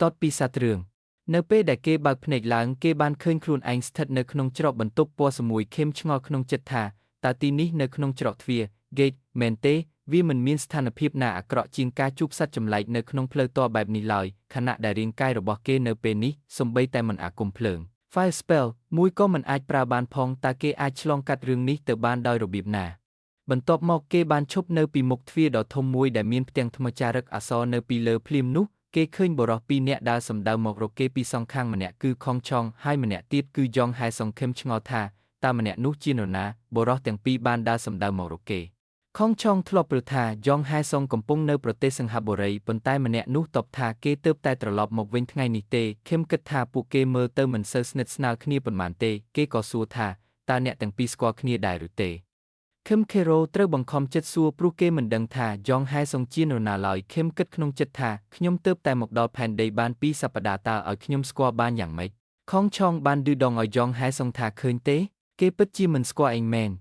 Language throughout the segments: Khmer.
តតពីសាត្រឿងនៅពេលដែលគេបើកភ្នែកឡើងគេបានឃើញខ្លួនឯងស្ថិតនៅក្នុងច្រកបន្ទប់ពណ៌សមួយខេមឆ្ងល់ក្នុងចិត្តថាតើទីនេះនៅក្នុងច្រកទ្វារ Gate មែនទេវាមិនមានស្ថានភាពណាអាក្រក់ជាងការជួបសត្វចម្លែកនៅក្នុងផ្លូវតបែបនេះឡើយខណៈដែលរាងកាយរបស់គេនៅពេលនេះសំបីតែមិនអាគមភ្លើង Fire Spell មួយក៏មិនអាចប្រើបានផងតើគេអាចឆ្លងកាត់រឿងនេះទៅបានដោយរបៀបណាបន្ទាប់មកគេបានឈប់នៅពីមុខទ្វារដ៏ធំមួយដែលមានផ្ទាំងថ្មចារឹកអក្សរនៅពីលើភ្លាមនោះគេឃើញបុរសពីរនាក់ដើរសម្ដៅមករកគេពីសងខាងម្នាក់គឺខុងឆុងហើយម្នាក់ទៀតគឺយ៉ងហែសុងខឹមឆ្ងល់ថាតើម្នាក់នោះជានរណាបុរសទាំងពីរបានដើរសម្ដៅមករកគេខុងឆុងធ្លាប់ព្រឺថាយ៉ងហែសុងកំពុងនៅប្រទេសសិង្ហបុរីប៉ុន្តែម្នាក់នោះតបថាគេទើបតែត្រឡប់មកវិញថ្ងៃនេះទេខឹមគិតថាពួកគេមើលទៅមិនសូវស្និទ្ធស្នាលគ្នាប៉ុន្មានទេគេក៏សួរថាតើអ្នកទាំងពីរស្គាល់គ្នាដែរឬទេខឹមខេរ៉ូត្រូវបង្ខំចិត្តសួរព្រោះគេមិនដឹងថាយ៉ងហែសុងជានរណាឡើយខឹមគិតក្នុងចិត្តថាខ្ញុំទើបតែមកដល់ផែនដីបាន2សប្តាហ៍តើឲ្យខ្ញុំស្គាល់បានយ៉ាងម៉េចខុងឆុងបានឌឺដងឲ្យយ៉ងហែសុងថាឃើញទេគេពិតជាមិនស្គាល់ឯងមែន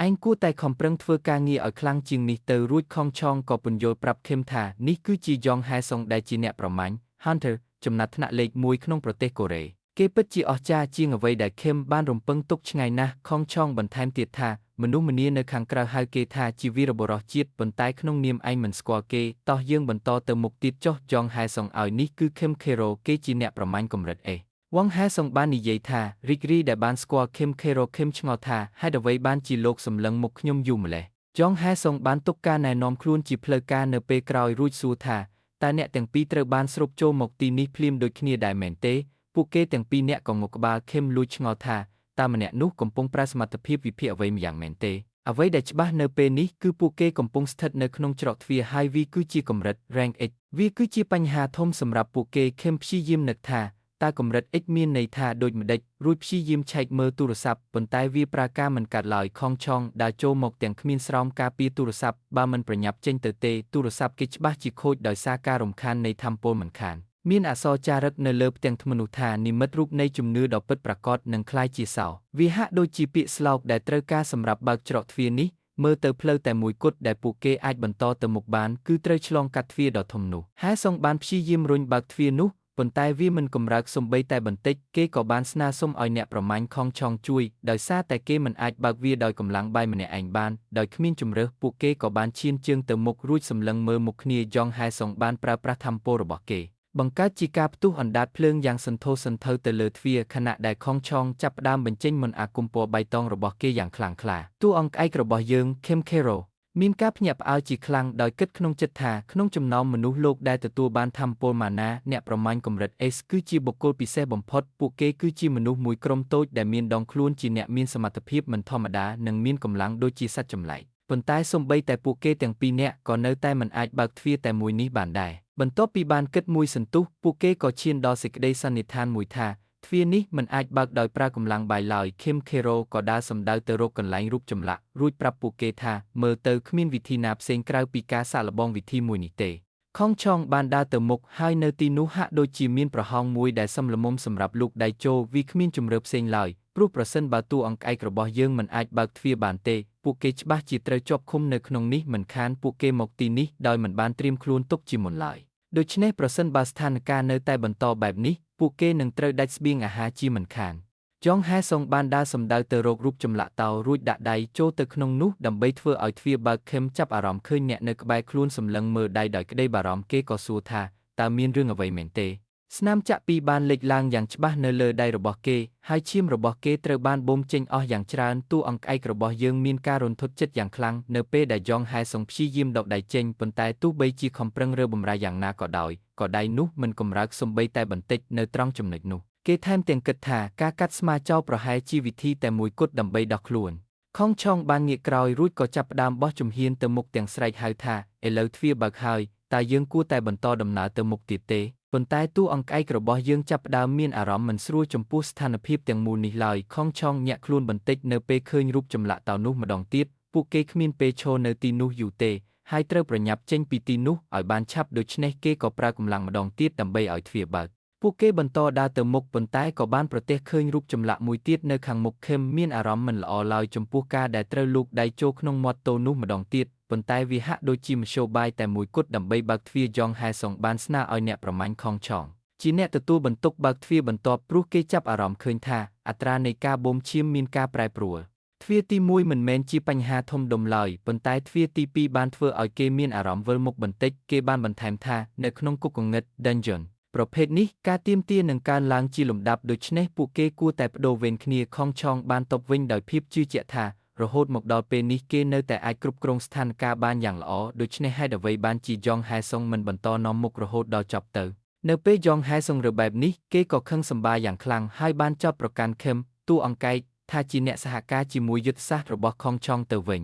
ឯងគួរតែខំប្រឹងធ្វើការងារឲ្យខ្លាំងជាងនេះទៅរួចខុងឆុងក៏ពន្យល់ប្រាប់ខឹមថានេះគឺជាយ៉ងហែសុងដែលជាអ្នកប្រមាញ់ Hunter ចំណាត់ថ្នាក់លេខ1ក្នុងប្រទេសកូរ៉េគេពិតជាអស្ចារ្យជាងអ្វីដែលខឹមបានរំពឹងទុកឆ្ងាយណាស់ខុងឆុងបន្ថែមទៀតថាមនុស្សម្នានៅខាងក្រៅហៅគេថាជាវីរបុរសជាតិប៉ុន្តែក្នុងនាមឯងមិនស្គាល់គេតោះយើងបន្តទៅមុខទៀតចុះយ៉ងហែសុងឲ្យនេះគឺខឹមខេរ៉ូគេជាអ្នកប្រមាញ់កម្រិតអេវងហែសុងបាននិយាយថារីករាយដែលបានស្គាល់ខឹមខេរ៉ូខឹមឆ្ងល់ថាហេតុអ្វីបានជាលោកសម្លឹងមុខខ្ញុំយូរម្ល៉េះយ៉ងហែសុងបានទុកការណែនាំខ្លួនជាផ្លូវការនៅពេលក្រោយរួចសួរថាតើអ្នកទាំងពីរត្រូវបានស្រូបចូលមកទីនេះភ្លាមដូចគ្នាដែរមែនទេពួកគេទាំងពីរអ្នកក៏ងក់ក្បាលខឹមលួចឆ្ងល់ថាតើម្នាក់នោះកំពុងប្រើសមត្ថភាពវិភាគអ្វីម្យ៉ាងមែនទេអ្វីដែលច្បាស់នៅពេលនេះគឺពួកគេកំពុងស្ថិតនៅក្នុងច្រកទ្វារហើយវាគឺជាកម្រិត Rank X វាគឺជាបញ្ហាធំសម្រាប់ពួកគេខឹមព្យាយាមនឹកថាតើកម្រិត X មានន័យថាដូចម្ដេចរួចព្យាយាមឆែកមើលទូរស័ព្ទប៉ុន្តែវាប្រើការមិនកាត់ឡើយខុងឆុងដើរចូលមកទាំងគ្មានស្រោមការពារទូរស័ព្ទបើមិនប្រញាប់ចេញទៅទេទូរស័ព្ទគេច្បាស់ជាខូចដោយសារការរំខាននៃធម្មពលមិនខានមានអក្សរចារឹកនៅលើផ្ទាំងថ្មនោះថានិមិត្តរូបនៃជំនឿដ៏ពិតប្រាកដនឹងក្លាយជាសោវាហាក់ដូចជាពាក្យស្លោកដែលត្រូវការសម្រាប់បើកច្រកទ្វារនេះមើលទៅផ្លូវតែមួយគត់ដែលពួកគេអាចបន្តទៅមុខបានគឺត្រូវឆ្លងកាត់ទ្វារដ៏ធំនោះហែសុងបានព្យាយាមរុញបើកទ្វារនោះប៉ុន្តែវាមិនកម្រើកសំបីតែបន្តិចគេក៏បានស្នើសុំឲ្យអ្នកប្រមាញ់ខុងឆុងជួយដោយសារតែគេមិនអាចបើកវាដោយកម្លាំងបាយម្នាក់ឯងបានដោយគ្មានជម្រើសពួកគេក៏បានឈានជើងទៅមុខរួចសម្លឹងមើលមុខគ្នាយ៉ងហែសុងបានប្រើប្រាស់ធម្មពលរបស់គេបង្កើតជាការផ្ទុះអណ្ដាតភ្លើងយ៉ាងសន្ធោសន្ធៅទៅលើទ្វារខណៈដែលខុងឆុងចាប់ផ្ដើមបញ្ចេញមន្តអាគមពណ៌បៃតងរបស់គេយ៉ាងខ្លាំងក្លាតួអង្គឯករបស់យើងខឹមខេរ៉ូមានការភ្ញាក់ផ្អើលជាខ្លាំងដោយគិតក្នុងចិត្តថាក្នុងចំណោមមនុស្សលោកដែលទទួលបានធម្មពលម៉ាណាអ្នកប្រមាញ់កម្រិត S គឺជាបុគ្គលពិសេសបំផុតពួកគេគឺជាមនុស្សមួយក្រុមតូចដែលមានដងខ្លួនជាអ្នកមានសមត្ថភាពមិនធម្មតានិងមានកម្លាំងដូចជាសត្វចម្លែកប៉ុន្តែសូម្បីតែពួកគេទាំងពីរនាក់ក៏នៅតែមិនអាចបើកទ្វារតែមួយនេះបានដែរបន្ទាប់ពីបានគិតមួយសន្ទុះពួកគេក៏ឈានដល់សេចក្តីសន្និដ្ឋានមួយថាទ្វារនេះមិនអាចបើកដោយប្រើកម្លាំងបាយឡើយខឹមខេរ៉ូក៏ដើរសម្ដៅទៅរកកន្លែងរូបចម្លាក់រួចប្រាប់ពួកគេថាមើលទៅគ្មានវិធីណាផ្សេងក្រៅពីការសាកល្បងវិធីមួយនេះទេខុងឆុងបានដើរទៅមុខហើយនៅទីនោះហាក់ដូចជាមានប្រហោងមួយដែលសមល្មមសម្រាប់លូកដៃចូលវាគ្មានជម្រើសផ្សេងឡើយព្រោះប្រសិនបើតួអង្គឯករបស់យើងមិនអាចបើកទ្វារបានទេពួកគេច្បាស់ជាត្រូវជាប់ឃុំនៅក្នុងនេះមិនខានពួកគេមកទីនេះដោយមិនបានត្រៀមខ្លួនទុកជាមុនឡើយដូច្នេះប្រសិនបើស្ថានភាពនៅតែបន្តបែបនេះពួកគេនឹងត្រូវដាច់ស្បៀងអាហារជាមិនខានយ៉ងហែសុងបានដើរសម្ដៅទៅរករូបចម្លាក់តោរួចដាក់ដៃចូលទៅក្នុងនោះដើម្បីធ្វើឲ្យទ្វារបើកខឹមចាប់អារម្មណ៍ឃើញអ្នកនៅក្បែរខ្លួនសម្លឹងមើលដៃដោយក្តីបារម្ភគេក៏សួរថាតើមានរឿងអ្វីមែនទេស្នាមចាក់ពីរបានលេចឡើងយ៉ាងច្បាស់នៅលើដៃរបស់គេហើយឈាមរបស់គេត្រូវបានបូមចេញអស់យ៉ាងច្រើនតួអង្គឯករបស់យើងមានការរន្ធត់ចិត្តយ៉ាងខ្លាំងនៅពេលដែលយ៉ងហែសុងព្យាយាមដកដៃចេញប៉ុន្តែទោះបីជាខំប្រឹងរើបំរាយយ៉ាងណាក៏ដោយក៏ដៃនោះមិនកម្រើកសំបីតែបន្តិចនៅត្រង់ចំណុចនោះគេថែមទាំងគិតថាការកាត់ស្មាចោលប្រហែលជាវិធីតែមួយគត់ដើម្បីដោះខ្លួនខុងឆុងបានងាកក្រោយរួចក៏ចាប់ផ្ដើមបោះជំហានទៅមុខទាំងស្រែកហៅថាឥឡូវទ្វារបើកហើយតើយើងគួរតែបន្តដំណើរទៅមុខទៀតទេប៉ុន្តែតួអង្គឯករបស់យើងចាប់ផ្ដើមមានអារម្មណ៍មិនស្រួលចំពោះស្ថានភាពទាំងមូលនេះឡើយខុងឆុងញាក់ខ្លួនបន្តិចនៅពេលឃើញរូបចម្លាក់តោនោះម្ដងទៀតពួកគេគ្មានពេលឈរនៅទីនោះយូរទេហើយត្រូវប្រញាប់ចេញពីទីនោះឲ្យបានឆាប់ដូច្នេះគេក៏ប្រើកម្លាំងម្ដងទៀតដើម្បីឲ្យទ្វារបើកពួកគេបន្តដើរទៅមុខប៉ុន្តែក៏បានប្រទះឃើញរូបចម្លាក់មួយទៀតនៅខាងមុខខឹមមានអារម្មណ៍មិនល្អឡើយចំពោះការដែលត្រូវលូកដៃចូលក្នុងមាត់ទោនោះម្ដងទៀតប៉ុន្តែវាហាក់ដូចជាមធ្យោបាយតែមួយគត់ដើម្បីបើកទ្វារយ៉ងហែសុងបានស្នើឲ្យអ្នកប្រមាញ់ខុងឆុង ជាអ្នកទទួលបន្ទុកបើកទ្វារបន្ទាប់ព្រោះគេចាប់អារម្មណ៍ឃើញថាអត្រានៃការបូមឈាមមានការប្រែប្រួលទ្វារទី1មិនមែនជាបញ្ហាធំដុំឡើយប៉ុន្តែទ្វារទី2បានធ្វើឲ្យគេមានអារម្មណ៍វិលមុខបន្តិចគេបានបន្ថែមថានៅក្នុងគុកងងឹត Dungeon ប្រភេទនេះការទាមទារនឹងកើនឡើងជាលំដាប់ដូច្នេះពួកគេគួរតែប្ដូរវេនគ្នាខងឆងបានតបវិញដោយភាពជឿជាក់ថារហូតមកដល់ពេលនេះគេនៅតែអាចគ្រប់គ្រងស្ថានភាពបានយ៉ាងល្អដូច្នេះហេតុអ្វីបានជាយ៉ងហែសុងមិនបន្តនាំមុខរហូតដល់ចប់ទៅនៅពេលយ៉ងហែសុងរើបែបនេះគេក៏ខឹងសម្បាយ៉ាងខ្លាំងហើយបានចោទប្រកាន់ខឹមតួអង្គកែកថាជាអ្នកសហការជាមួយយុទ្ធសាស្ត្ររបស់ខងឆងទៅវិញ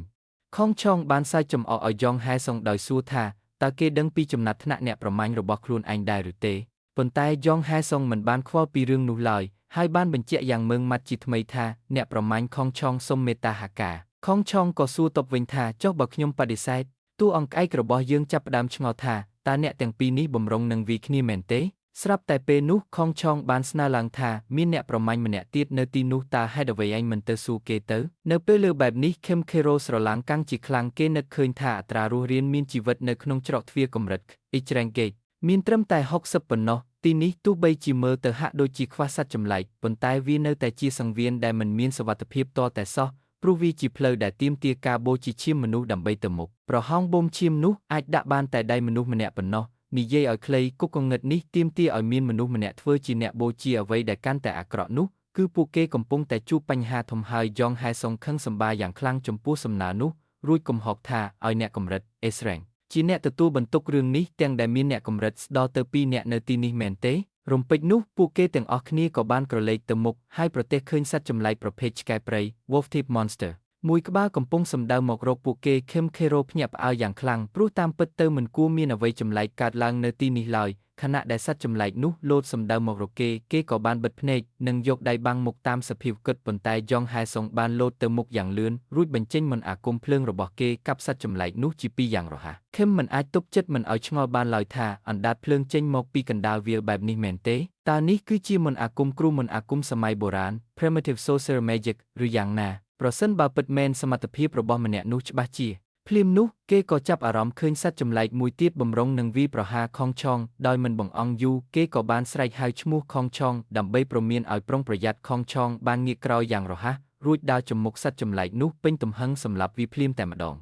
ខងឆងបានសើចចំអកឲ្យយ៉ងហែសុងដោយសួរថាតើគេដឹងពីចំណាត់ថ្នាក់អ្នកប្រមាញ់របស់ខ្លួនឯងដែរឬទេប៉ុន្តែយ៉ងហែសុងមិនបានខ្វល់ពីរឿងនោះឡើយហើយបានបញ្ជាក់យ៉ាងម៉ឺងម៉ាត់ជាថ្មីថាអ្នកប្រមាញ់ខងឆងសុំមេត្តាហាកាខងឆងក៏សួរតបវិញថាចុះបើខ្ញុំបដិសេធតួអង្គឯករបស់យើងចាប់ផ្ដើមឆ្ងល់ថាតើអ្នកទាំងពីរនេះបំរុងនឹងវាយគ្នាមែនទេស្រាប់តែពេលនោះខងឆងបានស្នើឡើងថាមានអ្នកប្រមាញ់ម្នាក់ទៀតនៅទីនោះតើហេតុអ្វីឯងមិនទៅសួរគេទៅនៅពេលលើបែបនេះខឹមខេរ៉ូស្រឡាងកាំងជាខ្លាំងគេនឹកឃើញថាអត្រារស់រានមានជីវិតនៅក្នុងច្រកទ្វារកម្រិតអ៊ីច្រែងហ្គេតមានត្រឹមតែ60ប៉ុណ្ណោះទីនេះទោះបីជាមើលទៅហាក់ដូចជាខ្វះសត្វចម្លែកប៉ុន្តែវានៅតែជាសង្វៀនដែលមិនមានសុវត្ថិភាពតតែសោះព្រោះវាជាផ្លូវដែលទាមទារការបូជាឈាមមនុស្សដើម្បីទៅមុខប្រហោងបូមឈាមនោះអាចដាក់បានតែដៃមនុស្សម្នាក់ប៉ុណ្ណោះនិយាយឲ្យខ្លីគុកងងឹតនេះទាមទារឲ្យមានមនុស្សម្នាក់ធ្វើជាអ្នកបូជាអ្វីដែលកាន់តែអាក្រក់នោះគឺពួកគេកំពុងតែជួបបញ្ហាធំហើយយ៉ងហែសុងខឹងសម្បាយ៉ាងខ្លាំងចំពោះសំណើនោះរួចកំហុកថាឲ្យអ្នកកម្រិតអេស្រែងជាអ្នកទទួលបន្ទុករឿងនេះទាំងដែលមានអ្នកកម្រិតស្ដល់ទៅ2អ្នកនៅទីនេះមែនទេរំពេចនោះពួកគេទាំងអស់គ្នាក៏បានក្រឡេកទៅមុខហើយប្រទះឃើញសត្វចម្លែកប្រភេទឆ្កែព្រៃ Wolf Tip Monster មួយក្បាលកំពុងសម្ដៅមករកពួកគេខឹមខេរ៉ូភ្ញាក់ផ្អើលយ៉ាងខ្លាំងព្រោះតាមពិតទៅមិនគួរមានអ្វីចម្លែកកើតឡើងនៅទីនេះឡើយខណៈដែលសត្វចម្លែកនោះលោតសម្ដៅមករកគេគេក៏បានបិទភ្នែកនិងយកដៃបាំងមុខតាមសភាពគិតប៉ុន្តែយ៉ងហែសុងបានលោតទៅមុខយ៉ាងលឿនរួចបញ្ចេញមន្តអាគមភ្លើងរបស់គេកាប់សត្វចម្លែកនោះជាពីរយ៉ាងរហ័សខឹមមិនអាចទប់ចិត្តមិនឲ្យឆ្ងល់បានឡើយថាអណ្ដាតភ្លើងចេញមកពីកណ្ដាលវាលបែបនេះមែនទេតើនេះគឺជាមន្តអាគមគ្រូមន្តអាគមសម័យបុរាណ Primitive Sorcerer Magic ឬយ៉ាងណាប្រសិនបើពិតមែនសមត្ថភាពរបស់ម្នាក់នោះច្បាស់ជាភ្លាមនោះគេក៏ចាប់អារម្មណ៍ឃើញសត្វចម្លែកមួយទៀតបំរុងនឹងវាយប្រហារខងឆងដោយមិនបង្អង់យូរគេក៏បានស្រែកហៅឈ្មោះខងឆងដើម្បីព្រមានឲ្យប្រុងប្រយ័ត្នខងឆងបានងាកក្រោយយ៉ាងរហ័សរួចដើរចំមុខសត្វចម្លែកនោះពេញទំហឹងសម្លាប់វាភ្លាមតែម្ដង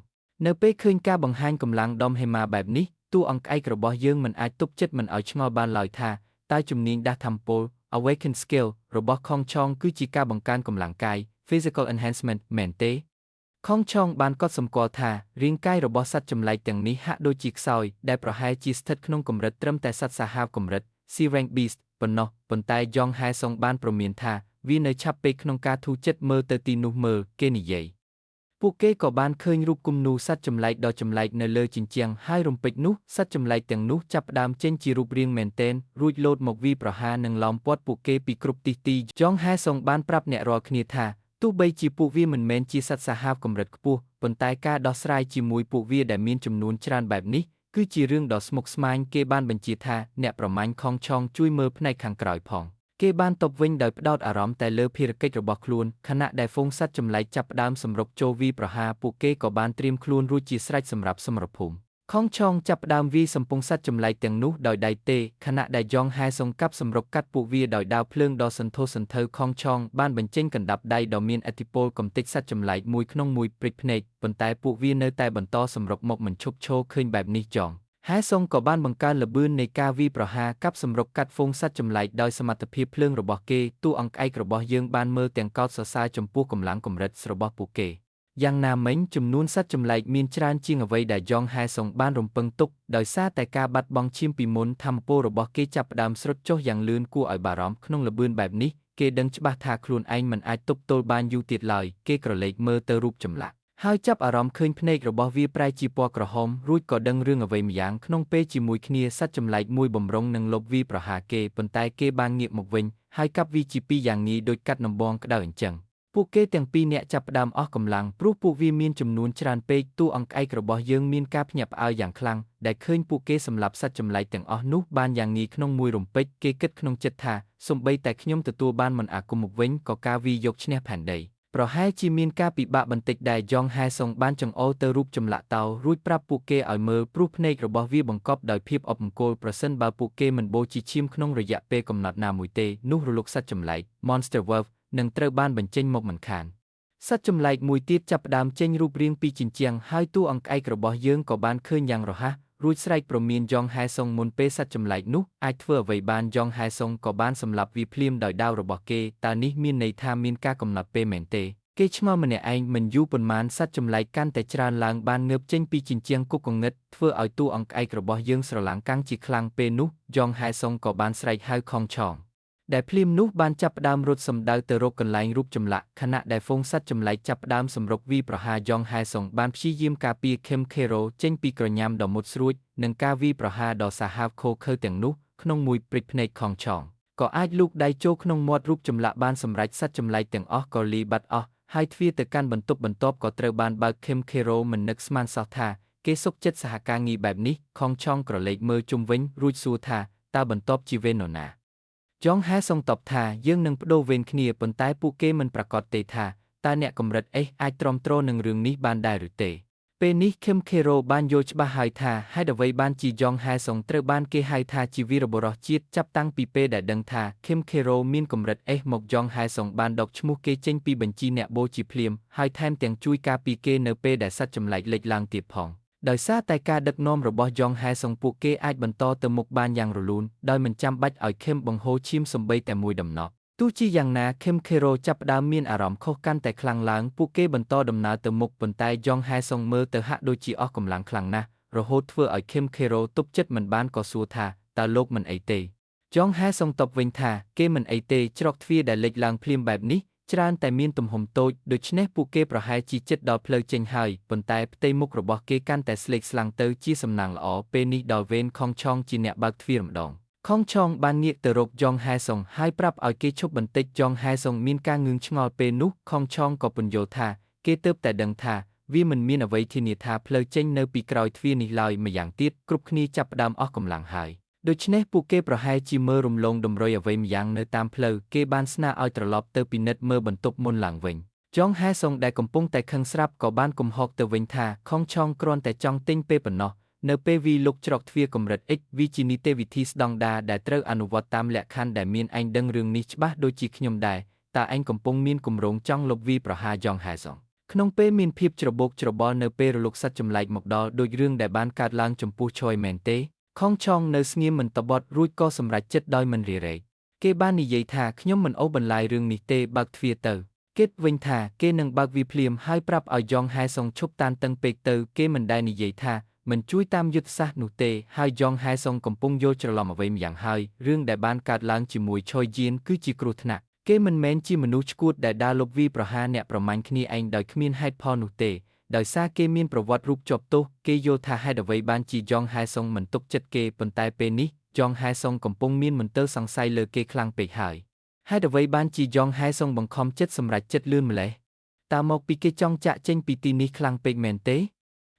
នៅពេលឃើញការបង្ហាញកម្លាំងដុំហេម៉ាបែបនេះតួអង្គឯករបស់យើងមិនអាចទប់ចិត្តមិនឲ្យឆ្ងល់បានឡើយថាតើជំនាញដាស់ធម្មពល Awaken Skill របស់ខងឆងគឺជាការបង្កើនកម្លាំងកាយ Physical Enhancement មែនទេខងឆងបានកត់សម្គាល់ថារាងកាយរបស់សត្វចម្លែកទាំងនេះហាក់ដូចជាខ្សោយដែលប្រហែលជាស្ថិតក្នុងកម្រិតត្រឹមតែសត្វសាហាវកម្រិត C Rank Beast ប៉ុណ្ណោះប៉ុន្តែយ៉ងហែសុងបានព្រមានថាវានៅឆាប់ពេកក្នុងការធូរចិត្តមើលទៅទីនោះមើលគេនិយាយពួកគេក៏បានឃើញរូបគំនូរសត្វចម្លែកដ៏ចម្លែកនៅលើជញ្ជាំងហើយរំពេចនោះសត្វចម្លែកទាំងនោះចាប់ផ្ដើមចេញជារូបរាងមែនទែនរួចលោតមកវាយប្រហារនិងឡោមព័ទ្ធពួកគេពីគ្រប់ទិសទីយ៉ងហែសុងបានប្រាប់អ្នករាល់គ្នាថាទោះបីជាពួកវាមិនមែនជាសត្វសាហាវកម្រិតខ្ពស់ប៉ុន្តែការដោះស្រាយជាមួយពួកវាដែលមានចំនួនច្រើនបែបនេះគឺជារឿងដ៏ស្មុគស្មាញគេបានបញ្ជាថាអ្នកប្រមាញ់ខងឆងជួយមើលផ្នែកខាងក្រោយផងគេបានតបវិញដោយផ្ដោតអារម្មណ៍តែលើភារកិច្ចរបស់ខ្លួនខណៈដែលហ្វូងសត្វចម្លែកចាប់ផ្ដើមសម្រុកចូលវាយប្រហារពួកគេក៏បានត្រៀមខ្លួនរួចជាស្រេចសម្រាប់សមរភូមិខងឆងចាប់ផ្ដើមវាយសំពងសត្វចម្លែកទាំងនោះដោយដៃទេខណៈដែលយ៉ងហែសុងកាប់សម្រុកកាត់ពួកវាដោយដាវភ្លើងដ៏សន្ធោសន្ធៅខងឆងបានបញ្ចេញកណ្ដាប់ដៃដ៏មានឥទ្ធិពលកំទេចសត្វចម្លែកមួយក្នុងមួយព្រិចភ្នែកប៉ុន្តែពួកវានៅតែបន្តសម្រុកមកមិនឈប់ឈរឃើញបែបនេះចងហែសុងក៏បានបង្កើនល្បឿននៃការវាយប្រហារកាប់សម្រុកកាត់ហ្វូងសត្វចម្លែកដោយសមត្ថភាពភ្លើងរបស់គេតួអង្គឯករបស់យើងបានមើលទាំងកោតសរសើរចំពោះកម្លាំងកម្រិតរបស់ពួកគេយ៉ាងណាមិញចំនួនសត្វចម្លែកមានច្រើនជាងអ្វីដែលយ៉ងហែសុងបានរំពឹងទុកដោយសារតែការបាត់បង់ឈាមពីមុនធម្មពលរបស់គេចាប់ផ្ដើមស្រុតចុះយ៉ាងលឿនគួរឲ្យបារម្ភក្នុងល្បឿនបែបនេះគេដឹងច្បាស់ថាខ្លួនឯងមិនអាចទប់ទល់បានយូរទៀតឡើយគេក្រឡេកមើលទៅរូបចម្លាក់ហើយចាប់អារម្មណ៍ឃើញភ្នែករបស់វាប្រែជាពណ៌ក្រហមរួចក៏ដឹងរឿងអ្វីម្យ៉ាងក្នុងពេលជាមួយគ្នាសត្វចម្លែកមួយបំរុងនឹងលបវាប្រហារគេប៉ុន្តែគេបានងាកមកវិញហើយកាប់វាជាពីរយ៉ាងងាយដូចកាត់ដំបងក្តៅអញ្ចឹងពួកគេទាំងពីរនាក់ចាប់ផ្ដើមអស់កម្លាំងព្រោះពួកវាមានចំនួនច្រើនពេកតួអង្គឯករបស់យើងមានការភ្ញាក់ផ្អើលយ៉ាងខ្លាំងដែលឃើញពួកគេសម្លាប់សត្វចម្លែកទាំងអស់នោះបានយ៉ាងងាយក្នុងមួយរំពេចគេគិតក្នុងចិត្តថាសូម្បីតែខ្ញុំទទួលបានមន្តអាគមមកវិញក៏ការវាយយកឈ្នះផែនដី ប្រហែលជាមានការពិបាកបន្តិចដែរយ៉ងហែសុងបានចង្អុលទៅរូបចម្លាក់តោរួចប្រាប់ពួកគេឲ្យមើលព្រោះភ្នែករបស់វាបង្កប់ដោយភាពអពមង្គលប្រសិនបើពួកគេមិនបូជាឈាមក្នុងរយៈពេលកំណត់ណាមួយទេនោះរលកសត្វចម្លែក Monster Wolf នឹងត្រូវបានបញ្ចេញមកមិនខានសត្វចម្លែកមួយទៀតចាប់ផ្ដើមចេញរូបរាងពីជញ្ជាំងហើយតួអង្គឯករបស់យើងក៏បានឃើញយ៉ាងរហ័សរួចស្រែកព្រមានយ៉ងហែសុងមុនពេលសត្វចម្លែកនោះអាចធ្វើអ្វីបានយ៉ងហែសុងក៏បានសម្លាប់វាភ្លាមដោយដាវរបស់គេតើនេះមានន័យថាមានការកំណត់ពេលមែនទេគេឆ្ងល់ម្នាក់ឯងមិនយូរប៉ុន្មានសត្វចម្លែកកាន់តែច្រើនឡើងបានងើបចេញពីជញ្ជាំងគុកងងឹតធ្វើឲ្យតួអង្គឯករបស់យើងស្រឡាំងកាំងជាខ្លាំងពេលនោះយ៉ងហែសុងក៏បានស្រែកហៅខងឆងដែលភ្លាមនោះបានចាប់ផ្ដើមរត់សម្ដៅទៅរកកន្លែងរូបចម្លាក់ខណៈដែលហ្វូងសត្វចម្លែកចាប់ផ្ដើមសម្រុកវាយប្រហារយ៉ងហែសុងបានព្យាយាមការពារខឹមខេរ៉ូចេញពីក្រញាំដ៏មុតស្រួចនិងការវាយប្រហារដ៏សាហាវឃោរឃៅទាំងនោះក្នុងមួយព្រិចភ្នែកខងឆងក៏អាចលូកដៃចូលក្នុងមាត់រូបចម្លាក់បានសម្រេចសត្វចម្លែកទាំងអស់ក៏លីបាត់អស់ហើយទ្វារទៅកាន់បន្ទប់បន្ទាប់ក៏ត្រូវបានបើកខឹមខេរ៉ូមិននឹកស្មានសោះថាគេសុខចិត្តសហការងារបែបនេះខងឆងក្រឡេកមើលជុំវិញរួចសួរថាតើបន្ទាប់ជាវេននរណាចងហែសុងតបថាយើងនឹងបដូរវេនគ្នាប៉ុន្តែពួកគេមិនប្រាកដទេថាតើអ្នកកម្រិតអេសអាចទ្រាំទ្រនឹងរឿងនេះបានដែរឬទេពេលនេះខឹមខេរ៉ូបានយល់ច្បាស់ហើយថាហេតុអ្វីបានជាយ៉ងហែសុងត្រូវបានគេហៅថាជាវីរបុរសជាតិចាប់តាំងពីពេលដែលដឹងថាខឹមខេរ៉ូមានកម្រិតអេសមកយ៉ងហែសុងបានដកឈ្មោះគេចេញពីបញ្ជីអ្នកបូជាភ្លាមហើយថែមទាំងជួយការពារគេនៅពេលដែលសត្វចម្លែកលេចឡើងទៀតផងដោយសារតែការដឹកនាំរបស់យ៉ងហែសុងពួកគេអាចបន្តទៅមុខបានយ៉ាងរលូនដោយមិនចាំបាច់ឲ្យខឹមបង្ហូរឈាមសំបីតែមួយដំណក់ទោះជាយ៉ាងណាខឹមខេរ៉ូចាប់ផ្ដើមមានអារម្មណ៍ខុសកាន់តែខ្លាំងឡើងពួកគេបន្តដំណើរទៅមុខប៉ុន្តែយ៉ងហែសុងមើលទៅហាក់ដូចជាអស់កម្លាំងខ្លាំងណាស់រហូតធ្វើឲ្យខឹមខេរ៉ូទប់ចិត្តមិនបានក៏សួរថាតើលោកមិនអីទេយ៉ងហែសុងតបវិញថាគេមិនអីទេច្រកទ្វារដែលលេចឡើងភ្លាមបែបនេះច្រើនតែមានទំហំតូចដូច្នេះពួកគេប្រហែលជាចិត្តដល់ផ្លូវចេញហើយប៉ុន្តែផ្ទៃមុខរបស់គេកាន់តែស្លេកស្លាំងទៅជាសំណាងល្អពេលនេះដល់វេនខងឆងជាអ្នកបើកទ្វារម្ដងខងឆងបានងាកទៅរកយ៉ងហែសុងហើយប្រាប់ឲ្យគេឈប់បន្តិចយ៉ងហែសុងមានការងឿងឆ្ងល់ពេលនោះខងឆងក៏ពន្យល់ថាគេទើបតែដឹងថាវាមិនមានអ្វីធានាថាផ្លូវចេញនៅពីក្រោយទ្វារនេះឡើយម្យ៉ាងទៀតគ្រប់គ្នាចាប់ផ្ដើមអស់កម្លាំងហើយដូច្នេះពួកគេប្រហែលជាមើលរំលងតម្រុយអ្វីម្យ៉ាងនៅតាមផ្លូវគេបានស្នើឲ្យត្រឡប់ទៅពិនិត្យមើលបន្ទប់មុនឡើងវិញចងហែសុងដែលកំពុងតែខឹងស្រាប់ក៏បានគំហកទៅវិញថាខងឆងគ្រាន់តែចង់ទិញពេលប៉ុណ្ណោះនៅពេលវីលុកច្រកទ្វារកម្រិត X វាជានីតិវិធីស្តង់ដារដែលត្រូវអនុវត្តតាមលក្ខខណ្ឌដែលមានឯងដឹងរឿងនេះច្បាស់ដូចជាខ្ញុំដែរតើឯងកំពុងមានគម្រោងចង់លុបវីប្រហារយ៉ងហែសុងក្នុងពេលមានភាពច្របូកច្របល់នៅពេលរលកសត្វចម្លែកមកដល់ដូចរឿងដែលបានកើតឡើងចំពោះឆយមែនទេខងឆងនៅស្ងៀមមិនតបត់រួចក៏សម្រេចចិត្តដោយមិនរារែកគេបាននិយាយថាខ្ញុំមិនអូសបន្លាយរឿងនេះទេបើកទ្វារទៅគេវិញថាគេនឹងបើកវាភ្លាមហើយប្រាប់ឲ្យយ៉ងហែសុងឈប់តានតឹងពេកទៅគេមិនដែលនិយាយថាមិនជួយតាមយុទ្ធសាស្ត្រនោះទេហើយយ៉ងហែសុងកំពុងយល់ច្រឡំអ្វីម្យ៉ាងហើយរឿងដែលបានកើតឡើងជាមួយឆយយៀនគឺជាគ្រោះថ្នាក់គេមិនមែនជាមនុស្សឆ្កួតដែលដើរលុបវីប្រហារអ្នកប្រមាញ់គ្នាឯងដោយគ្មានហេតុផលនោះទេដោយសារគេមានប្រវត្តិរូបជាប់ទោសគេយល់ថាហេតុអ្វីបានជាយ៉ងហែសុងមិនទុកចិត្តគេប៉ុន្តែពេលនេះយ៉ងហែសុងកំពុងមានមន្ទិលសង្ស័យលើគេខ្លាំងពេកហើយហេតុអ្វីបានជាយ៉ងហែសុងបង្ខំចិត្តសម្រេចចិត្តលឿនម្ល៉េះតើមកពីគេចង់ចាក់ចេញពីទីនេះខ្លាំងពេកមែនទេ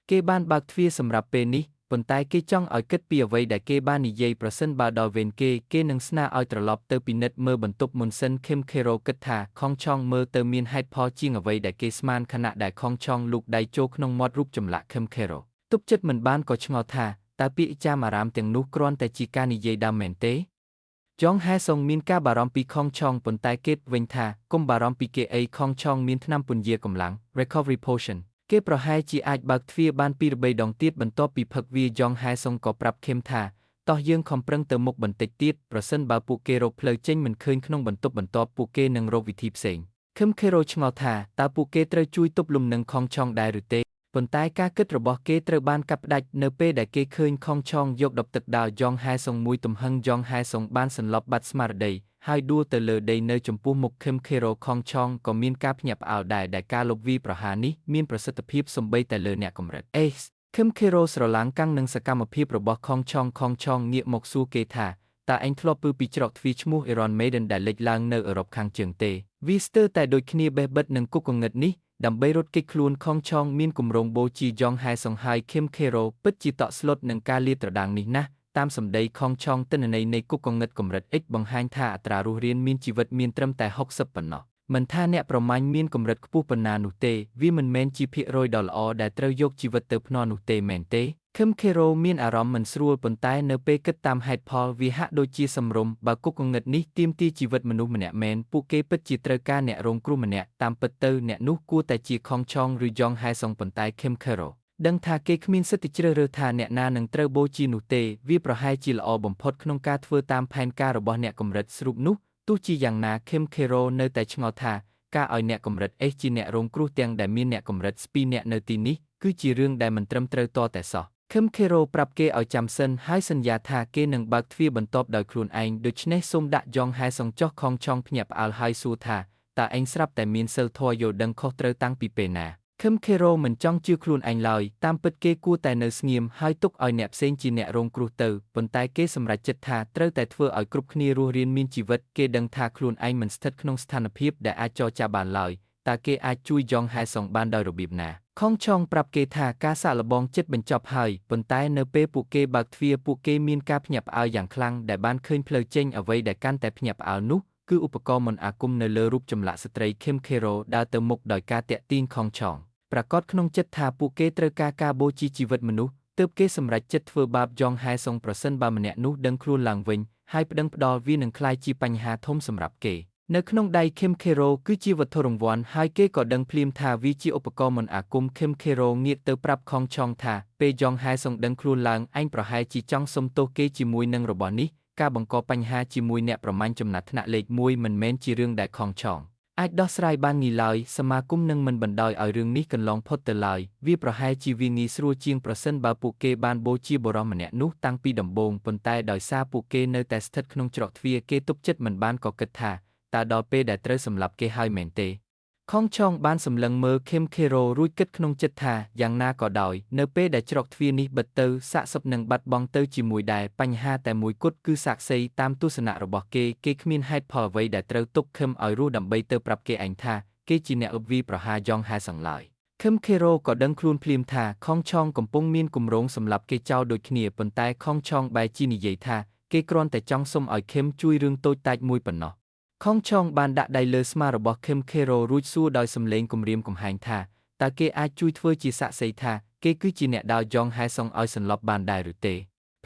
គេបានបើកទ្វារសម្រាប់ពេលនេះប៉ុន្តែគេចង់ឲ្យគិតពីអ្វីដែលគេបាននិយាយប្រសិនបើដល់វេនគេគេនឹងស្នើឲ្យត្រឡប់ទៅពិនិត្យមើលបន្ទប់មុនសិនខឹមខេរ៉ូគិតថាខងឆងមើលទៅមានហេតុផលជាងអ្វីដែលគេស្មានខណៈដែលខងឆងលូកដៃចូលក្នុងមាត់រូបចម្លាក់ខឹមខេរ៉ូទប់ចិត្តមិនបានក៏ឆ្ងល់ថាតើពាក្យចាមអារាមទាំងនោះគ្រាន់តែជាការនិយាយដើមមែនទេចងហែសុងមានការបារម្ភពីខងឆងប៉ុន្តែគេវិញថាកុំបារម្ភពីគេអីខងឆងមានថ្នាំពន្យាកម្លាំង Recovery Potion គេប្រហែលជាអាចបើកទ្វារបានពីរបីដងទៀតបន្ទាប់ពីផឹកវាយ៉ងហែសុងក៏ប្រាប់ខឹមថាតោះយើងខំប្រឹងទៅមុខបន្តិចទៀតប្រសិនបើពួកគេរកផ្លូវចេញមិនឃើញក្នុងបន្ទប់បន្ទាប់ពួកគេនឹងរកវិធីផ្សេងខឹមខេរ៉ូឆ្ងល់ថាតើពួកគេត្រូវជួយទប់លំនឹងខងឆងដែរឬទេប៉ុន្តែការគិតរបស់គេត្រូវបានកាត់ផ្តាច់នៅពេលដែលគេឃើញខងឆងយកដបទឹកដាវយ៉ងហែសុងមួយទំហឹងយ៉ងហែសុងបានសន្លប់បាត់ស្មារតីហើយដួលទៅលើដីនៅចំពោះមុខខឹមខេរ៉ូខងឆងក៏មានការភ្ញាក់ផ្អើលដែរដែលការលុបវីប្រហារនេះមានប្រសិទ្ធភាពសំបីតែលើអ្នកកម្រិតអេសខឹមខេរ៉ូស្រឡាងកាំងនឹងសកម្មភាពរបស់ខងឆងខងឆងងាកមកសួរគេថាតើឯងធ្លាប់ពឺពីច្រកទ្វារឈ្មោះ Iron Maiden ដែលលេចឡើងនៅអឺរ៉ុបខាងជើងទេវាស្ទើរតែដូចគ្នាបេះបិទនឹងគុកងងឹតនេះដើម្បីរត់គេចខ្លួនខងឆងមានគម្រោងបូជាយ៉ងហែសុងហើយខឹមខេរ៉ូពិតជាតក់ស្លុតនឹងការលាតត្រដាងនេះណាស់តាមសម្ដីខងឆងទិន្នន័យនៃគុកងងឹតកម្រិត X បង្ហាញថាអត្រារស់រានមានជីវិតមានត្រឹមតែ60ប៉ុណ្ណោះ មិនថាអ្នកប្រមាញ់មានកម្រិតខ្ពស់ប៉ុណ្ណានោះទេវាមិនមែនជាភាគរយដ៏ល្អដែលត្រូវយកជីវិតទៅភ្នាល់នោះទេមែនទេ ឃឹមខេរ៉ូមានអារម្មណ៍មិនស្រួលប៉ុន្តែនៅពេលគិតតាមហេតុផលវាហាក់ដូចជាសមរម្យបើគុកងងឹតនេះទាមទារជីវិតមនុស្សម្នាក់មែនពួកគេពិតជាត្រូវការអ្នករងគ្រោះម្នាក់តាមពិតទៅអ្នកនោះគួរតែជាខុងឆងឬយ៉ងហែសុងប៉ុន្តែឃឹមខេរ៉ូដឹងថាគេគ្មានសិទ្ធិជ្រើសរើសថាអ្នកណានឹងត្រូវបូជានោះទេវាប្រហែលជាល្អបំផុតក្នុងការធ្វើតាមផែនការរបស់អ្នកកម្រិតស្រូបនោះទោះជាយ៉ាងណាឃឹមខេរ៉ូនៅតែឆ្ងល់ថាការឲ្យអ្នកកម្រិតអេសជាអ្នករងគ្រោះទាំងដែលមានអ្នកកម្រិតស្ពីអ្នកនៅទីនេះគឺជារឿងដែលមិនត្រឹមត្រូវតតែសោះឃឹមខេរ៉ូប្រាប់គេឲ្យចាំសិនហើយសន្យាថាគេនឹងបើកទ្វារបន្ទាប់ដោយខ្លួនឯងដូច្នេះសូមដាក់យ៉ងហែសងចុះខងឆងភ្ញាក់ផ្អើលហើយសួរថាតើឯងស្រាប់តែមានសិលធម៌យល់ដឹងខុសត្រូវតាំងពីពេលណាឃឹមខេរ៉ូមិនចង់ជឿខ្លួនឯងឡើយតាមពិតគេគួរតែនៅស្ងៀមហើយទុកឲ្យអ្នកផ្សេងជាអ្នករងគ្រោះទៅប៉ុន្តែគេសម្រេចចិត្តថាត្រូវតែធ្វើឲ្យគ្រប់គ្នារស់រានមានជីវិតគេដឹងថាខ្លួនឯងមិនស្ថិតក្នុងស្ថានភាពដែលអាចចរចាបានឡើយតើគេអាចជួយយ៉ងហែសងបានដោយរបៀបណាខុងឆងប្រាប់គេថាការសាកល្បងចិត្តបញ្ចប់ហើយប៉ុន្តែនៅពេលពួកគេបើកទ្វារពួកគេមានការភ្ញាក់ផ្អើលយ៉ាងខ្លាំងដែលបានឃើញផ្លូវចេញអ្វីដែលកាន់តែភ្ញាក់ផ្អើលនោះគឺឧបករណ៍មន្តអាគមនៅលើរូបចម្លាក់ស្ត្រីឃឹមខេរ៉ូដើរទៅមុខដោយការទាក់ទាញខុងឆងប្រាកដក្នុងចិត្តថាពួកគេត្រូវការការបូជាជីវិតមនុស្សទើបគេសម្រេចចិត្តធ្វើបាបយ៉ងហែសុងប្រសិនបើម្នាក់នោះដឹងខ្លួនឡើងវិញហើយប្តឹងផ្តល់វានឹងក្លាយជាបញ្ហាធំសម្រាប់គេនៅក្នុងដៃឃឹមខេរ៉ូគឺជាវត្ថុរង្វាន់ហើយគេក៏ដឹងភ្លាមថាវាជាឧបករណ៍មន្តអាគមឃឹមខេរ៉ូងាកទៅប្រាប់ខុងឆងថាពេលយ៉ងហែសុងដឹងខ្លួនឡើងឯងប្រហែលជាចង់សុំទោសគេជាមួយនឹងរបស់នេះការបង្កបញ្ហាជាមួយអ្នកប្រមាញ់ចំណាត់ថ្នាក់លេខ1មិនមែនជារឿងដែលខុងឆងអាចដោះស្រាយបានងាយឡើយសមាគមនឹងមិនបណ្ដោយឲ្យរឿងនេះកន្លងផុតទៅឡើយវាប្រហែលជាវាងាយស្រួលជាងប្រសិនបើពួកគេបានបូជាបុរសម្នាក់នោះតាំងពីដំបូងប៉ុន្តែដោយសារពួកគេនៅតែស្ថិតក្នុងច្រកទ្វារគេទប់ចិត្តមិនបានក៏គិតថាតើដល់ពេលដែលត្រូវសម្លាប់គេហើយមែនទេខុងឆងបានសម្លឹងមើលឃឹមខេរ៉ូរួចគិតក្នុងចិត្តថាយ៉ាងណាក៏ដោយនៅពេលដែលច្រកទ្វារនេះបិទទៅសាកសពនឹងបាត់បង់ទៅជាមួយដែរបញ្ហាតែមួយគត់គឺសាក្សីតាមទស្សនៈរបស់គេគេគ្មានហេតុផលអ្វីដែលត្រូវទុកឃឹមឲ្យរស់ដើម្បីទៅប្រាប់គេឯងថាគេជាអ្នកឧបវីប្រហារយ៉ងហែសងឡើយឃឹមខេរ៉ូក៏ដឹងខ្លួនភ្លាមថាខុងឆងកំពុងមានគម្រោងសម្លាប់គេចោលដូចគ្នាប៉ុន្តែខុងឆងបែរជានិយាយថាគេគ្រាន់តែចង់សុំឲ្យឃឹមជួយរឿងតូចតាចមួយប៉ុណ្ណោះខុងឆងបានដាក់ដៃលើស្មារបស់ឃឹមខេរ៉ូរួចសួរដោយសំឡេងគំរាមកំហែងថាតើគេអាចជួយធ្វើជាសាក្សីថាគេគឺជាអ្នកដើរយ៉ងហែសុងឲ្យសន្លប់បានដែរឬទេ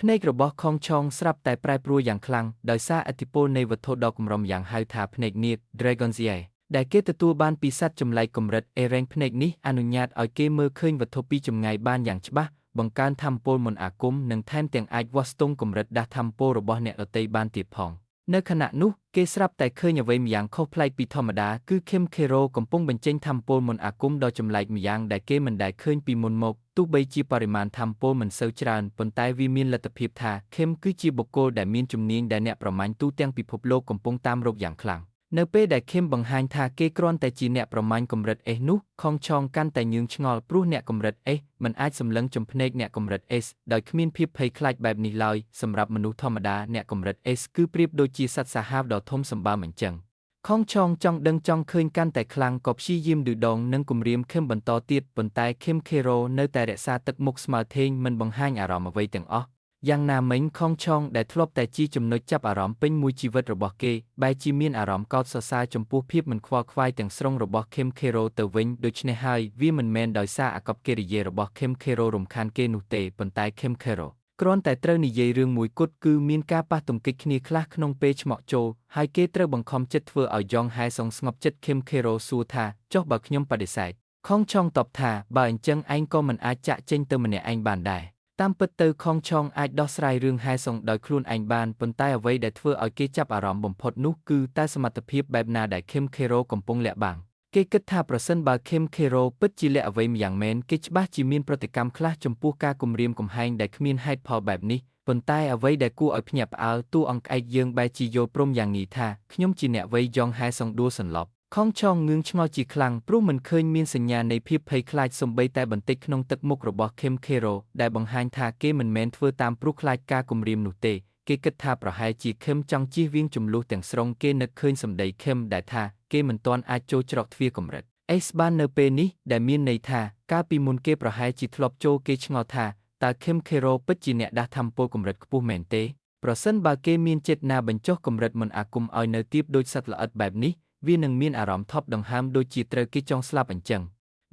ភ្នែករបស់ខុងឆងស្រាប់តែប្រែប្រួលយ៉ាងខ្លាំងដោយសារឥទ្ធិពលនៃវត្ថុដ៏កម្រម្យ៉ាងហៅថាភ្នែកនាគ Dragon's Eye ដែលគេទទួលបានពីសត្វចម្លែកកម្រិតអេរ៉េងភ្នែកនេះអនុញ្ញាតឲ្យគេមើលឃើញវត្ថុពីចម្ងាយបានយ៉ាងច្បាស់បង្កើនធម៌ពលមន្តអាគមនិងថែមទាំងអាចវាស់ស្ទង់កម្រិតដាស់ធម៌ពលរបស់អ្នកដទៃបានទៀតផងនៅខណៈនោះគេស្រាប់តែឃើញអ្វីម្យ៉ាងខុសប្លែកពីធម្មតាគឺឃឹមខេរ៉ូកំពុងបញ្ចេញធម៌ពលមន្តអាគមដ៏ចម្លែកម្យ៉ាងដែលគេមិនដែលឃើញពីមុនមកទោះបីជាបរិមាណធម៌ពលមិនសូវច្រើនប៉ុន្តែវាមានលទ្ធភាពថាឃឹមគឺជាបុគ្គលដែលមានជំនាញដែលអ្នកប្រមាញ់ទូទាំងពិភពលោកកំពុងតាមរកយ៉ាងខ្លាំងនៅពេលដែលឃឹមបង្ហាញថាគេគ្រាន់តែជាអ្នកប្រមាញ់កម្រិតអេសនោះខុងឆងកាន់តែញឿងឆ្ងល់ព្រោះអ្នកកម្រិតអេសមិនអាចសម្លឹងចំភ្នែកអ្នកកម្រិតអេសដោយគ្មានភាពភ័យខ្លាចបែបនេះឡើយសម្រាប់មនុស្សធម្មតាអ្នកកម្រិតអេសគឺប្រៀបដូចជាសត្វសាហាវដ៏ធំសម្បើមអញ្ចឹងខុងឆងចង់ដឹងចង់ឃើញកាន់តែខ្លាំងក៏ព្យាយាមឌឺដងនិងគំរាមឃឹមបន្តទៀតប៉ុន្តែឃឹមខេរ៉ូនៅតែរក្សាទឹកមុខស្មើធេងមិនបង្ហាញអារម្មណ៍អ្វីទាំងអស់យ៉ាងណាមិញខុងឆងដែលធ្លាប់តែជាចំណុចចាប់អារម្មណ៍ពេញមួយជីវិតរបស់គេបែរជាមានអារម្មណ៍កោតសរសើរចំពោះភាពមិនខ្វល់ខ្វាយទាំងស្រុងរបស់ឃឹមខេរ៉ូទៅវិញដូច្នេះហើយវាមិនមែនដោយសារអាកប្បកិរិយារបស់ឃឹមខេរ៉ូរំខានគេនោះទេប៉ុន្តែឃឹមខេរ៉ូគ្រាន់តែត្រូវនិយាយរឿងមួយគត់គឺមានការប៉ះទង្គិចគ្នាខ្លះក្នុងពេលឆ្មក់ចូលហើយគេត្រូវបង្ខំចិត្តធ្វើឲ្យយ៉ងហែសងស្ងប់ចិត្តឃឹមខេរ៉ូសួរថាចុះបើខ្ញុំបដិសេធខុងឆងតបថាបើអញ្ចឹងឯងក៏មិនអាចចាក់ចេញទៅម្នាក់ឯងបានដែរតាមពិតទៅខុងឆងអាចដោះស្រាយរឿងហែសុងដោយខ្លួនឯងបានប៉ុន្តែអ្វីដែលធ្វើឲ្យគេចាប់អារម្មណ៍បំផុតនោះគឺតើសមត្ថភាពបែបណាដែលឃឹមខេរ៉ូកំពុងលាក់បាំងគេគិតថាប្រសិនបើឃឹមខេរ៉ូពិតជាលាក់អ្វីម្យ៉ាងមែនគេច្បាស់ជាមានប្រតិកម្មខ្លះចំពោះការគំរាមកំហែងដែលគ្មានហេតុផលបែបនេះប៉ុន្តែអ្វីដែលគួរឲ្យភ្ញាក់ផ្អើលតួអង្គឯកយើងបែរជាយល់ព្រមយ៉ាងងាយថាខ្ញុំជាអ្នកវៃយ៉ងហែសុងដួលសន្លប់ខុងឆងងឿងឆ្ងល់ជាខ្លាំងព្រោះមិនឃើញមានសញ្ញានៃភាពភ័យខ្លាចសូម្បីតែបន្តិចក្នុងទឹកមុខរបស់ឃឹមខេរ៉ូដែលបង្ហាញថាគេមិនមែនធ្វើតាមព្រោះខ្លាចការគំរាមនោះទេគេគិតថាប្រហែលជាឃឹមចង់ជៀសវាងជម្លោះទាំងស្រុងគេនឹកឃើញសម្ដីឃឹមដែលថាគេមិនទាន់អាចចូលច្រកទ្វារកម្រិតអេសបាននៅពេលនេះដែលមានន័យថាកាលពីមុនគេប្រហែលជាធ្លាប់ចូលគេឆ្ងល់ថាតើឃឹមខេរ៉ូពិតជាអ្នកដាស់ធម៌ពលកម្រិតខ្ពស់មែនទេប្រសិនបើគេមានចេតនាបញ្ចុះកម្រិតមន្តអាគមឲ្យនៅទាបដូចសត្វល្អិតបែបនេះ វានឹងមានអារម្មណ៍ថប់ដង្ហើមដូចជាត្រូវគេចង់ស្លាប់អញ្ចឹង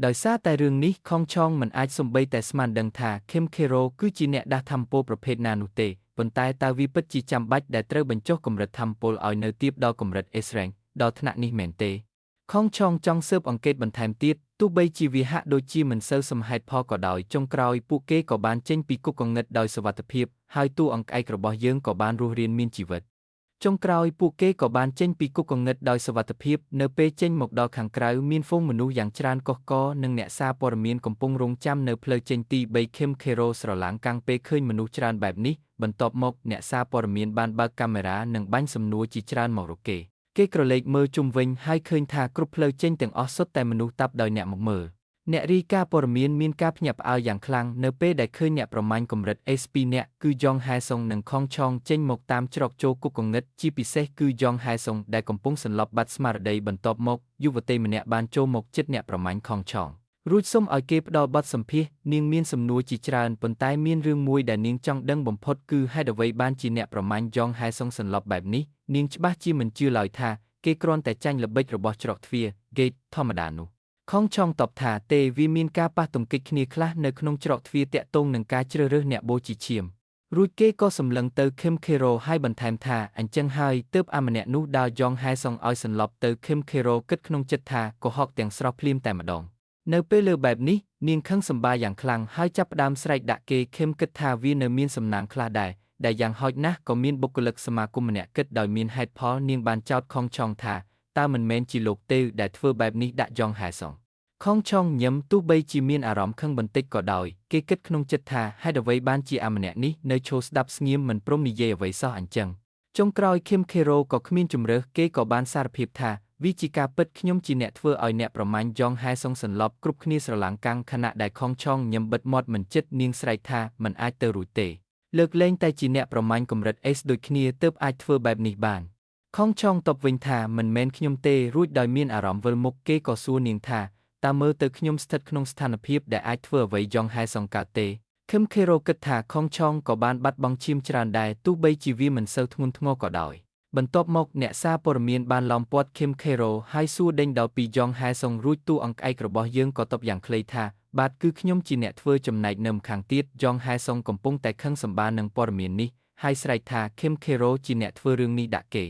ដោយសារតែរឿងនេះខងឆងមិនអាចសំបីតែស្មានដឹងថា Kim Kero គឺជាអ្នកដាស់ធម្មពលប្រភេទណានោះទេប៉ុន្តែតើវាពិតជាចាំបាច់ដែលត្រូវបញ្ចុះកម្រិតធម្មពលឲ្យនៅទាបដល់កម្រិត S rank ដល់ថ្នាក់នេះមែនទេខងឆងចង់ស៊ើបអង្កេតបន្ថែមទៀតទោះបីជាវាហាក់ដូចជាមិនសូវសមហេតុផលក៏ដោយចុងក្រោយពួកគេក៏បានចេញពីគុកងងឹតដោយសុវត្ថិភាពហើយតួអង្គឯករបស់យើងក៏បានរស់រានមានជីវិតចុងក្រោយពួកគេក៏បានចេញពីគុកងងឹតដោយសុវត្ថិភាពនៅពេលចេញមកដល់ខាងក្រៅមានហ្វូងមនុស្សយ៉ាងច្រើនកុះករនិងអ្នកសារព័ត៌មានកំពុងរងចាំនៅផ្លូវចេញទី3 Kim Kero ស្រឡាងកាំងពេលឃើញមនុស្សច្រើនបែបនេះបន្ទាប់មកអ្នកសារព័ត៌មានបានបើកកាមេរ៉ានិងបាញ់សំណួរជាច្រើនមករកគេគេក្រឡេកមើលជុំវិញហើយឃើញថាគ្រប់ផ្លូវចេញទាំងអស់សុទ្ធតែមនុស្សតាប់ដោយអ្នកមកមើលអ្នករាយការណ៍ព័ត៌មានមានការភ្ញាក់ផ្អើលយ៉ាងខ្លាំងនៅពេលដែលឃើញអ្នកប្រមាញ់កម្រិត S2 នាក់គឺយ៉ងហែសុងនិងខងឆងចេញមកតាមច្រកចូលគុកងងឹតជាពិសេសគឺយ៉ងហែសុងដែលកំពុងសន្លប់បាត់ស្មារតីបន្ទាប់មកយុវតីម្នាក់បានចូលមកជិតអ្នកប្រមាញ់ខងឆងរួចសុំឲ្យគេផ្ដល់បទសម្ភាសន៍នាងមានសំណួរជាច្រើនប៉ុន្តែមានរឿងមួយដែលនាងចង់ដឹងបំផុតគឺហេតុអ្វីបានជាអ្នកប្រមាញ់យ៉ងហែសុងសន្លប់បែបនេះនាងច្បាស់ជាមិនជឿឡើយថាគេគ្រាន់តែចាញ់ល្បិចរបស់ច្រកទ្វារ Gate ធម្មតានោះខងឆងតបថាទេវាមានការប៉ះទង្គិចគ្នាខ្លះនៅក្នុងច្រកទ្វារតាក់ទងនឹងការជ្រើសរើសអ្នកបូជាឈាមរួចគេក៏សម្លឹងទៅ Kim Kero ហើយបន្ថែមថាអញ្ចឹងហើយទើបអាម្នាក់នោះដើរយ៉ងហែសុងឲ្យសន្លប់ទៅ Kim Kero គិតក្នុងចិត្តថាកុហកទាំងស្រស់ភ្លាមតែម្ដងនៅពេលលើបែបនេះនាងខឹងសម្បាយ៉ាងខ្លាំងហើយចាប់ផ្ដើមស្រែកដាក់គេខឹមគិតថាវានៅមានសំណាងខ្លះដែរដែលយ៉ាងហោចណាស់ក៏មានបុគ្គលិកសមាគមម្នាក់គិតដោយមានហេតុផលនាងបានចោទខងឆងថាតើមិនមែនជាលោកទេដែលធ្វើបែបនេះដាក់យ៉ងហែសុងខងឆងញឹមទោះបីជាមានអារម្មណ៍ខឹងបន្តិចក៏ដោយគេគិតក្នុងចិត្តថាហេតុអ្វីបានជាអាម្នាក់នេះនៅឈរស្ដាប់ស្ងៀមមិនព្រមនិយាយអ្វីសោះអញ្ចឹងចុងក្រោយ Kim Kero ក៏គ្មានជម្រើសគេក៏បានសារភាពថាវាជាការពិតខ្ញុំជាអ្នកធ្វើឲ្យអ្នកប្រមាញ់យ៉ងហែសុងសន្លប់គ្រប់គ្នាស្រឡាំងកាំងខណៈដែលខងឆងញឹមបិទមាត់មិនចិត្តនាងស្រែកថាមិនអាចទៅរួចទេលើកលែងតែជាអ្នកប្រមាញ់កម្រិត S ដូចគ្នាទើបអាចធ្វើបែបនេះបានខងឆងតបវិញថាមិនមែនខ្ញុំទេរួចដោយមានអារម្មណ៍វិលមុខគេក៏សួរនាងថាតើមើលទៅខ្ញុំស្ថិតក្នុងស្ថានភាពដែលអាចធ្វើអ្វីយ៉ងហែសុងកើតទេ Kim Kero គិតថាខងឆងក៏បានបាត់បង់ឈាមច្រើនដែរទោះបីជាវាមិនសូវធ្ងន់ធ្ងរក៏ដោយបន្ទាប់មកអ្នកសារព័ត៌មានបានឡោមព័ទ្ធ Kim Kero ហើយសួរដេញដោលពីយ៉ងហែសុងរួចតួអង្គឯករបស់យើងក៏តបយ៉ាងខ្លីថាបាទគឺខ្ញុំជាអ្នកធ្វើចំណែកនៅម្ខាងទៀតយ៉ងហែសុងកំពុងតែខឹងសម្បានឹងព័ត៌មាននេះហើយស្រែកថា Kim Kero ជាអ្នកធ្វើរឿងនេះដាក់គេ